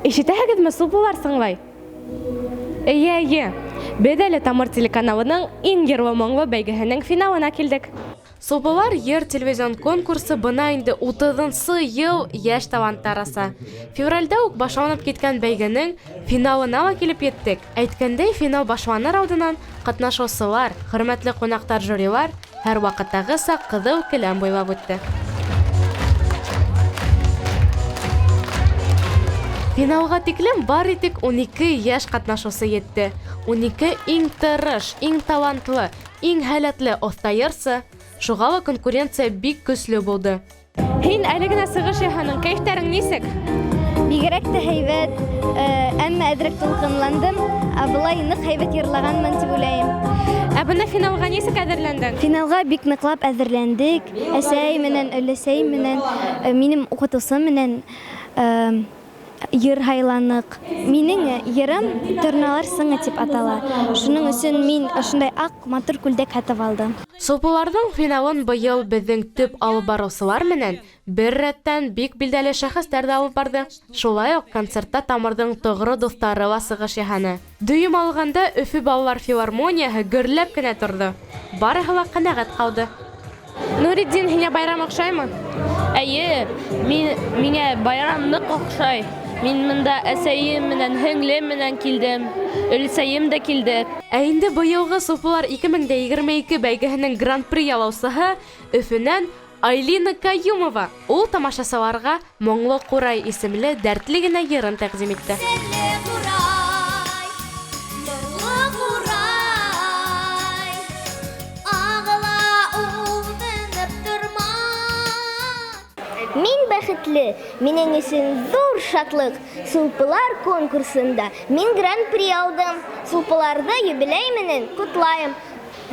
Ишетәһегеҙме, сулпылар сыңлай? Эйе, эйе. Беҙ әле Тамыр телеканалының иң йырлы-моңло бәйгеһенең финалына килдек. Сулпылар йыр телевизион конкурсы бына инде утыҙынсы йыл йәш таланттар аса. Февральдә үк башланып киткән бәйгенең финалына ла килеп еттек. Әйткәндәй, финал башланыр алдынан катнашыусылар, хөрмәтле кунактар, жюрилар һәрвакыттагыча кызыл келәм буйлап үтте. Финалга тиклем бары тик 12 яшь катнашучы етте. 12 иң тырыш, иң талантлы, иң һәләтле оста йырчы. Шуга ла конкуренция бик көсле булды. Һин әле генә сығыш яһаның, кәйефтәрең нисек? Бигерәк тә һәйбәт, э, әмма әҙерәк тулҡынландым. Ә былай ныҡ һәйбәт йырлаганмын дип уйлайым. Ә бына финалға нисек әҙерләндең? Финалға бик ныҡлап әҙерләндек. Әсәй менән, өләсәй менән, э, минем уҡытыусым менән э, йыр һайланыҡ. Минең йырым Торналар сыңы тип атала. Шуның өсөн мин ошондай аҡ матур күлдәк һатып алдым. Сулпыларҙың финалын быйыл беҙҙең төп алып барыусылар менән бер рәттән бик билдәле шәхестәр ҙә алып барҙы. Шулай уҡ концертта Тамырҙың тоғро дуҫтары ла сығыш яһаны. Дөйөм алғанда, Өфө балалар филармонияһы гөрләп кенә торҙо. Барыһы ла ҡәнәғәт ҡалды. Нуретдин, һиңә байрам оҡшаймы? Әйе, мин, миңә байрам ныҡ оҡшай. Мин мында әсәйем менән, һеңлем менән килдем. Өләсәйем дә килде. Ә инде быйылғы Сулпылар 2022 бәйгеһенең гран-при яулаусыһы Өфөнән Айлина Каюмова. Ул тамашасыларға Моңло ҡурай исемле дәртле генә йырын тәҡдим итте. Серле ҡурай, моңло ҡурай, Ағыла ул тынып тормай. Мин бәхетле, минең өсөн ҙур шатлыҡ. Сулпылар конкурсында мин гран-при алдым. Сулпыларҙы юбилей менән ҡотлайым.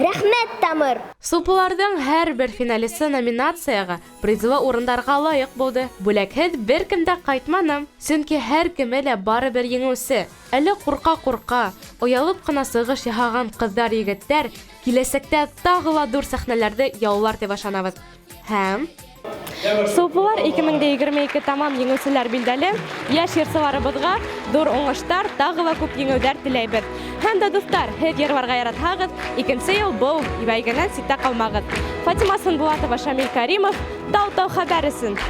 Рәхмәт, Тамыр! Сулпыларҙың һәр бер финалисы номинацияға призлы урындарға лайыҡ булды. Бүләкһеҙ бер кем дә ҡайтманы, сөнки һәр кеме лә барыбер еңеүсе. Әле ҡурҡа-ҡурҡа, оялып ҡына сығыш яһаған ҡыҙҙар-егеттәр киләсәктә тағы ла ҙур сәхнәләрҙе яулар тип ышанабыҙ. Һәм Сулпылар 2022 тамам еңеүселәр билдәле. Йәш йырсыларыбыҙға ҙур уңыштар, тағы ла күп еңеүҙәр теләйбеҙ. Һәм дә, дуҫтар, һеҙ йырларға яратһағыҙ, икенсе йыл был бәйгенән ситтә ҡалмағыҙ. Фатима Сынбулатова, Шамил Каримов, Тау-Тау хәбәр өсөн.